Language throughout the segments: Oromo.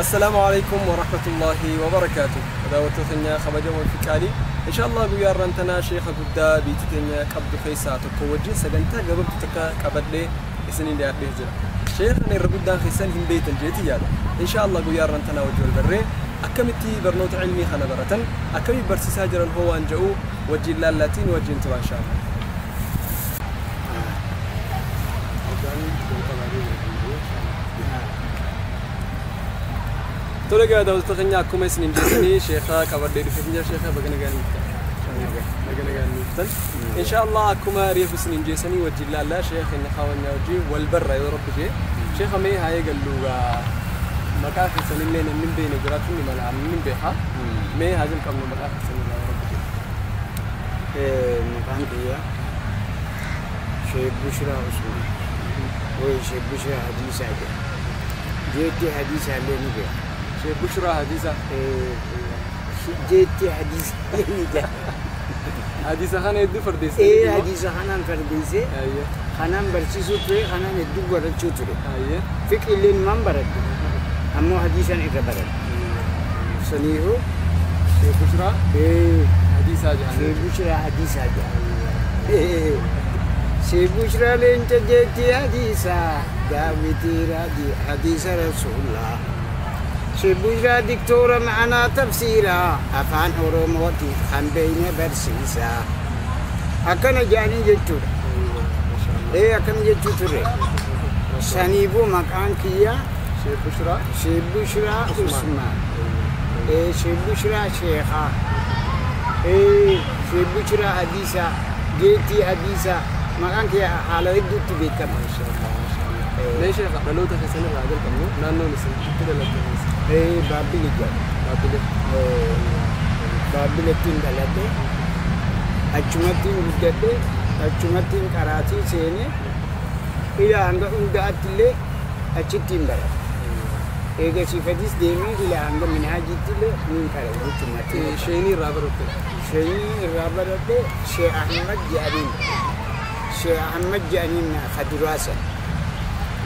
Assalaamu alaikum warahmatullahi wabarakaatu. Daawwattoota keenya kabajamoo fi qaalii, inshallah guyyaa har'aan tanaa sheeka guddaa biyyi teenya qabdu keessaa tokko wajjin sagantaa gabaabduu takka qabadhee isiniin dhiyaadhee jira. Sheekan irra guddaan keessan hin beektan jeetii yaada. Inshallah guyyaa har'aan tanaa wajji wal barree akkamitti barnoota ilmii kana baratan, akkamitti barsiisaa jiran hoo waan jedhu wajjin laallaatiin wajjin tura inshallah. Tole egaa daawwattoota keenya, akkuma isiniin jettanii sheeka qabadhee dhufee jira. Sheeka, baga nagaan nuuf baga nagaan nuuf dhuftan. Inshallah akkuma reefu isiniin jeessanii wajjin laallaa sheeka keenya kaawwanyaa wajjin wal barra yoo Rabbi jee. Sheeka, mee haa eegallu gaa, maqaa keessanillee namni hin beekne jiraachuun ni mala, namni hin beeka. Mee haa jalqabnu maqaa keessanirraa yoo Rabbi jee. Maqaan kiyya Sheek Bushraa Usmaan. Woy Sheek Bushraa Hadiisaa jedha. Jeetti Hadiisaa illee ni beeka. Sheek Bushraa Hadiisaa. Jeetti Hadiisaa illee ni jedha. Hadiisa kana hedduu fardeessanii. Ee, hadiisa kanaan fardeessee, kanaan barsiisuu ture, kanaan hedduu barachuu ture. Fiqi illee numaan baradhe. Ammoo hadiisaan irra baradhe. Saniifuu Sheek Bushraa Hadiisaa jedhanii. Sheek Bushraa Hadiisaa jedha. Sheek Bushraa leenca jeetti hadiisaa daawwitii raadii hadiisa rasuulaa. Sheek Bushraa diktoora ma'anaa tafsiiraa afaan Oromootiif kan beeyne barsiisaa. Akkana jedhanii jechuudha. Ee, akkana jechuu ture. Saniifuu maqaan kiyya Sheek Bushraa Sheek Bushraa Usmaan. Ee, Sheek Bushraa Sheekaa. Ee, Sheek Bushraa Hadiisaa, jeettii Hadiisaa, maqaan kiyya haala hedduutti beekama. Mee sheeka, dhaloota keessanirraa jalqabnu, naannoon isin itti dhalattan eessa? Ee, Baabbili jedhama. Baabbilee. Baabbilettiin dhaladhe, achumattiin guddadhe, achumattiin qaraatii seene, ila hanga hundaatti illee achittiin baradhe. Eegasii fadis deemee ila hanga minhaajiitti illee niin qara jechuumatti. Sheenii irraa baratte. Sheenii irraa baradhe Shee Ahmad jedhaniin. Shee Ahmad jedhaniin kaduraa san.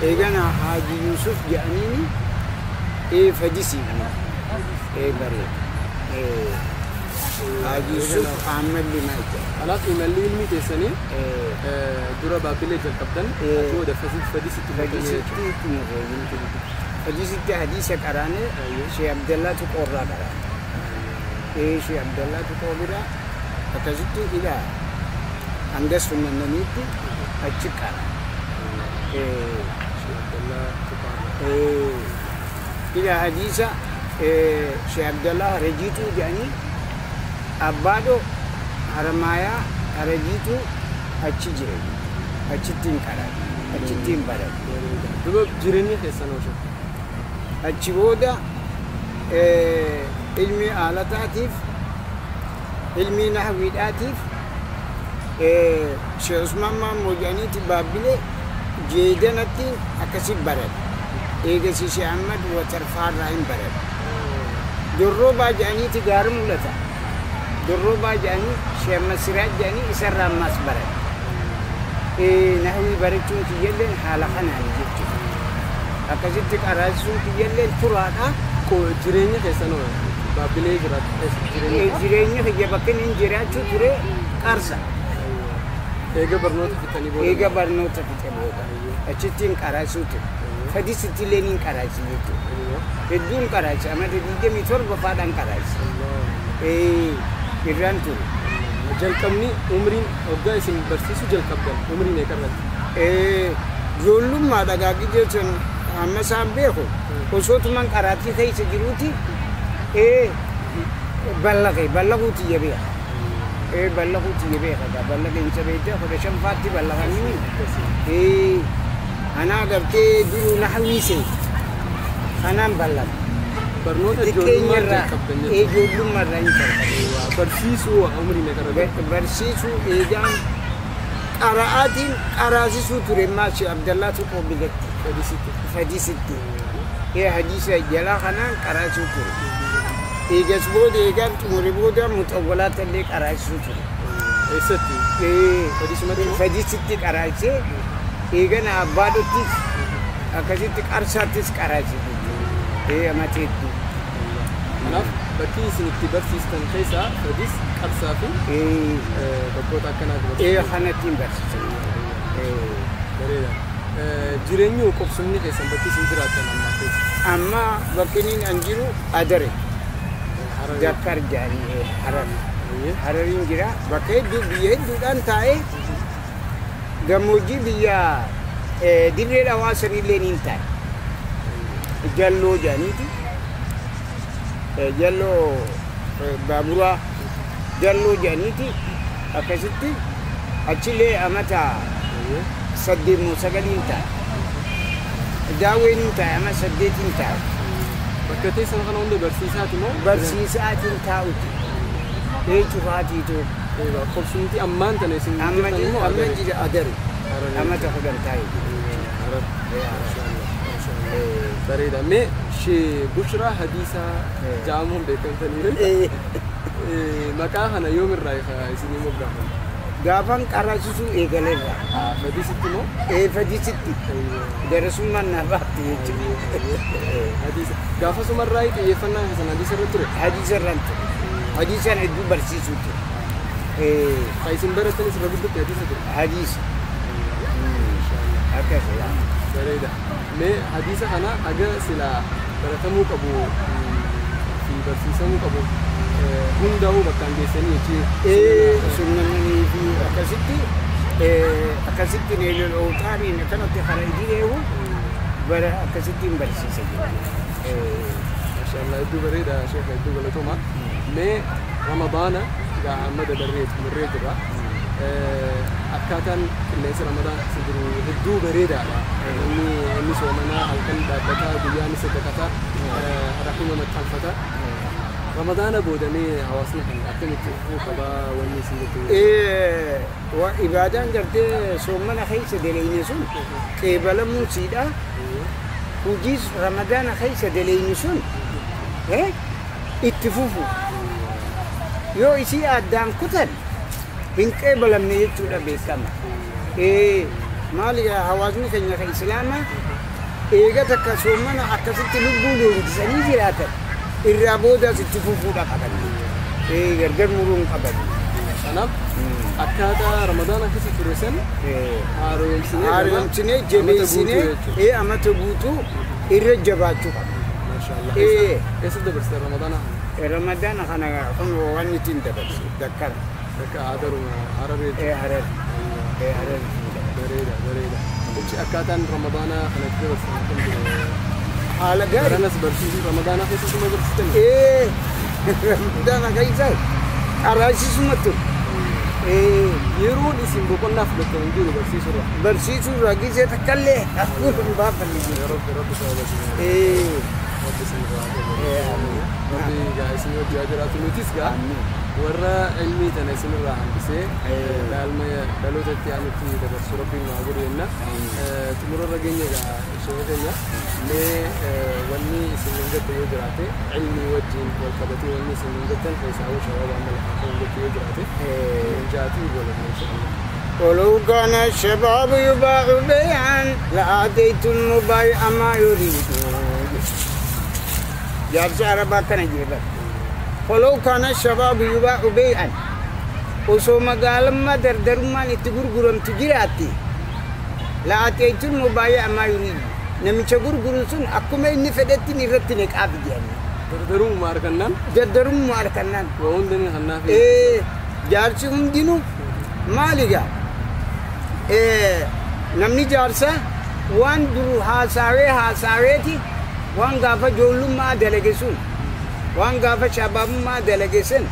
Eegana Haaji Yusuf jedhaniin ee fadisii ee bareeda. Haaji Yusuf Ahmad Limaa jedha. Kanaaf imalli ilmi teessanii dura Baabbilee jalqabdan, achi booda Fadisitti fudhatanii jechuudha. Fadisitti xumurre. Fadisitti hadiisa qaraane, Shee Abdallaatu qorraa qaraane. Ee, Shee Abdallaatu qoobira akkasitti ila hanga sunnannaniitti achi qara. Shee Abdallaa Tuqaarraa. Ila hadiisa Shee Abdallaa Harajiituu jedhanii Abbaadho Haramaayaa Harajiituu achi jira. Achittiin qaraane. Achittiin baradhe. Duba jireenya keessan hoo sheek? Achi booda ilmi aalataatiif, ilmi nahwiidhaatiif Sheekh Usmaan Maammoo jedhaniiti Baabbilee jeedanatti akkasi baradhe. Eegasii Sheekh Ahmad Watarfaarraa hin baradhe. Dorroobaa jedhaniiti gaara mul'ata. Dorroobaa jedhanii Sheekh Ahmad Siraaj jedhanii isarraa ammaas baradhe. Nahwii barachuun kiyyalleen haala kanaan jechuudha. Akkasitti qaraasisuun kiyyalleen turaadha. Jireenya keessan hoo Baabbilee jiraatu jireenya? Jireenya kiyya bakka inni jiraachuu ture Qarsa. Eega barnoota fixanii booda. Eega barnoota fixe booda. Achittiin qaraasuu ture. Fadisitti illee niin qaraasi jechuudha. Hedduun qaraasi, amata 27 faadhaan qaraasi. Irraan ture. Jalqabni umriin hoggaa isin barsiisuu jalqabdan umrii meeqa irratti? Ijoollummaa dhagaa jechuun amma isaan beeku osoo tuman qaraatii keessa jiruuti ballaqe, ballaquuti beeka. Ballaquuti beeka, ballaqeensa beekte, 15 faatti ballaqanii anaa gartee duruu nahwii seete kanaan ballaqa. Barnoota ijoollummaa Xiqqeenyarraa jalqabdan jechuudha. Ijoollummaarraa hin jalqabe. Barsiisuu umrii meeqa irratti? Barsiisuu eegaan qara'aatiin qaraasisuu ture maashi Abdallaatu Qoobilatti. Fadisitti. Fadisitti. Ee, hadiisa jalaa kanaan qaraasuu ture. Eegas booda eegaan xumure booda muxawwalaata illee qaraasisuu ture. Eessatti? Fadisumatti moo? Fadisitti qaraasee, eegana Abbaadhottis akkasitti Qarsaattis qaraasise jechuudha. Amata hedduu. Kanaaf bakki isin itti barsiistan keessaa Fadis, Qarsaa fi bakkoota akkanaati barsiistan. Kanatti hin barsiisan. Bareeda. Jireenyi qubsumni keessan bakki isin jiraattan ammaa keessa? Amma bakki inni an jiru Adare. Harar. Dakar jedhanii Harar. Harariin jira. Bakka hedduu biyya hedduudhaan taa'ee gammoojjii biyya dirree dhawaa sanillee niin taa'e. Jalloo jedhaniiti. Jalloo baaburaa jalloo jedhaniiti akkasitti achillee amata 8 moo 9 taa'e. Daawween hin taa'e ama 8 taa'e. Bakka teessan kana hunda barsiisaati moo? Barsiisaatiin taa'uti. Cufaatiitu. Qubsumti ammaan tana isin Amma jirtan immoo amma Adare. Jira Adare. Harar. Amata 10 taa'e. Harar. Bareeda. Mee shee Bushraa Hadiisaa jedhamuun beekamtanii maqaa kana yoomirraa isinii moggaafame? Gaafan qarasisuu eegaleerra. Fadisitti moo? Fadisitti. Darasummaan naa baatti jechuudha. Hadiisa. Gaafasumarraa xiyyeeffannaan keessan hadiisa irra ture? Hadiisa irraan ture. Hadiisaan hedduu barsiisuu ture. Kan isin barattanis irra guddatti hadiisa ture? Hadiisa. Akkas. Bareeda. Mee hadiisa kana haga silaa baratamuu qabu fi barsiisamuu qabu hundaa'uu bakkaan geessanii jechuudha. Sunnamanii fi akkasitti akkasitti neelol ooltaaniin akkanatti kara idileewu bara akkasitti hin barsiisa jechuudha. Maashaallah, hedduu bareeda sheekha, hedduu galatooma. Mee Ramadaana gaa amma dabarree xumurree jirra. Akkaataan qilleensi Ramadaan keessa jiru hedduu bareedaadha. Inni inni soomanaa halkan dhaabbataa, guyyaa ni sadaqataa, rahima maxxanfata. Ramadaana boodamee hawaasni kan akkamitti dhufuu qabaa wanni isin jettu? Ibaadaan gartee soomana keessa daleyne sun qeebalamuun siidha. Hojiis Ramadaana keessa daleyne sun itti fufu. Yoo isii addaan kutan hin qeebalamne jechuudha beekama. Maali hawaasni keenya kan Islaamaa eega takka soomana akkasitti lubbuu leenjisanii jiraatan irraa boodaas itti fufuudha qaban. Gargar muruu hin qaban. Kanaaf akkaataa Ramadaana keessa ture san haaromsinee Haaromsinee jabeessinee amata guutuu irra jabaachuu qaba. Maashaallah. Eessa dabarsitan Ramadaana kana? Ramadaana kana kun waan ittiin dabarsu Dakkara. Bakka Adaruma Hararee. Harar. Harar. Bareeda bareeda. Jechi akkaataan Ramadaana kanatti dabarsitan akkam ture? Haala gaarii. Baranas barsiisuu Ramadaana keessa suma barsiitan? Ramadaana keessa qaraasisuma ture. Yeroon isin boqonnaa fudhattan hin jiru barsiisuurra? Barsiisuurra gisee takkallee hafuura hin baafanne jiru. Rabbi rabbi sababa Rabbi isin irraa Rabbi gaa isin hojii haa jiraatu, nutis gaa warra ilmii tana isin irraa hambisee dhaalma dhaloota itti aanutti dabarsu Rabbiin nu haa godhu jenna. Xumurarra keenya gaa ishee keenya mee wanni isin hin jette yoo jiraate, ilmii wajjin wal qabatee wanni isin hin jettan keessaa shabaaba amma lafaa kan jettu yoo jiraate jaatii goolabna inshallah. ولو كان الشباب يباع بيعا لآتيت المبايع ما يريد. Jaarsa Arabaa kana jira. ولو كان الشباب يباع بيعا, osoo magaalummaa dardarummaan itti gurguramtu jiraatti, لآتيت المبايع ما يريد, namicha gurguru sun akkuma inni fedhetti irratti neqaaf jedhani. Dardarummaa argannaan. Dardarummaa argannaan. Waa hundanii kannaaf. Jaarsi hundinuu maaligaa namni jaarsa waan dur haasaawee haasaaweeti waan gaafa ijoollummaa dalage sun, waan gaafa shabaabummaa dalage sun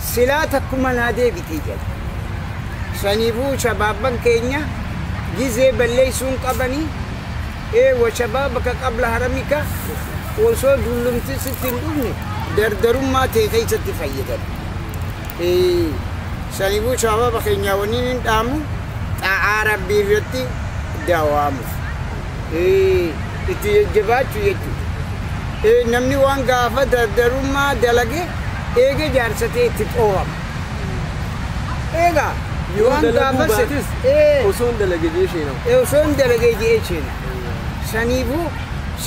silaa takkuma naa deebitee jedha. Saniifuu shabaabban keenya gizee balleessuun qabanii وشبابك قبل هرمك, osoo dullumti sitti hin dhufne dardarummaa ta'e keessatti fayyadan. Saniifuu shabaaba keenya waniin hin dhaamu xaa'aa Rabbii irratti dawaamu. Itti jajjabaachuu jechuudha. Namni waan gaafa dardarummaa dalage eega jaarsatee itti xoohama. Egaa Yoo dalaguu baates osoo hin dalage jee isheenamu. Osoo hin dalagee jee isheena. Saniifuu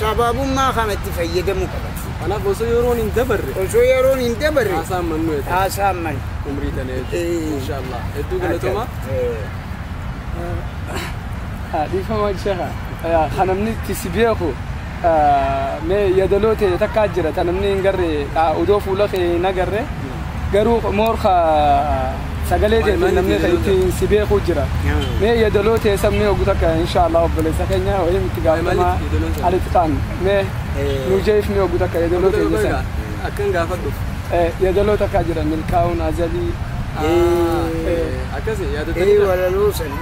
Sababummaa kanatti fayyadamuu qaban. Kanaaf osoo yeroon hin dabarre. Osoo yeroon hin dabarre. Haasaan mannu jechuudha. Haasaan mannu. Umrii tana jechuudha. Inshaallah. Hedduu galatooma. Dhiifama sheekha. Kan namni itti si beeku mee yaadaloo ta'e takkaa jira ta namni hin garre odoo fuula kee hin agarre garuu moorka sagalee ta'e namni ittiin si beeku jira. Mee yaadaloo ta'e sabni ogu takka inshaallah obboleessa keenya wayii itti gaafatamaa alitti ta'an mee nu jeef mee ogu takka yaadaloo ta'e san. Akkan gaafadhu. Yaadaloo takkaa jira milkaa'uun azalii. Akkasi yaadatanii. Walaloo san.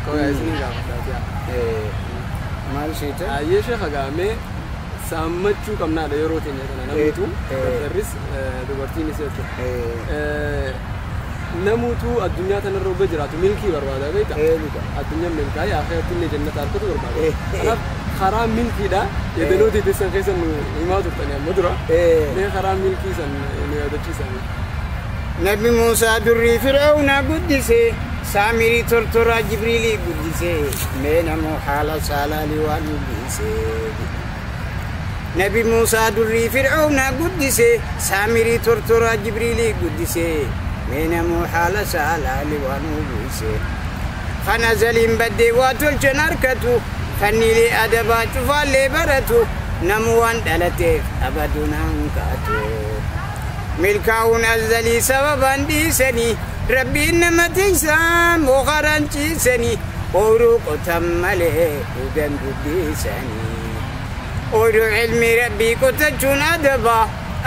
Koyaa isin gaafadhaa. Maal seeta? Ayyee sheekha gaamee saammachuu qabnaadha yeroo teenya kana namuutu dardarris dubartiinis jechuudha. Namuutu addunyaa tanarra hogga jiraatu milkii barbaada beekta? Addunyaan milkaa'ee akhiratti illee jannata harkatu barbaada. Kanaaf karaa milkiidha yaadaloo teessan keessa nu himaa turtanii amma dura. Mee karaa milkii san nu yaadachiisan. Nabi Muusaa durrii Fir'aawna guddise. Saamirii tortoraa Jibriilii guddise. Mee namoo haala saalaalii waan guddise. Nabi Muusaa durrii Fir'aawna guddise. Saamirii tortoraa Jibriilii guddise. Mee namoo haala saalaalii waan guddise. Kana zaliin baddee waa tolchan harkatu. Fanniilee adabaa cufaallee baratu. Namu waan dhalateef abaduun hanqatu. Milkaa'uun azalii sababaan dhiisanii. Rabbiin nama tiisaa mokaraan ciisanii ooyiruu qotan malee dhugan dubbisanii. Ooyiruu ilmi rabbii qotachuun adaba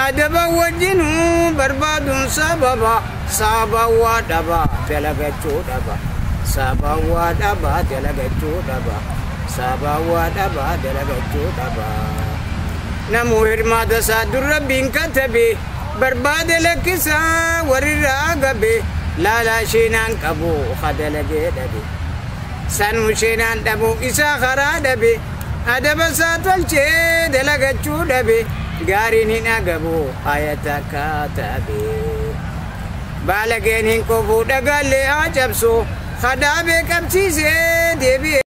adaba wajjinuu barbaaduun sababa sababa waa dhaba dalagachuu dhaba sababa waa dhaba dalagachuu dhaba sababa waa dhaba dalagachuu dhaba. Namuu hirmaata isaa dur rabbiin katabe barbaade lakkisaa warrirraa gabe. Laalaa sheenaan qabu kadalagee dhabe. Sanuu sheenaan dhabu isaa karaa dhabe. Adaba isaa tolchee dalagachuu dhabe. Gaariin hin agabu ayata kaatabe. Baalageen hin qofuu dhagaallee haa cabsu. Kadaabee qabsiisee deebi'ee.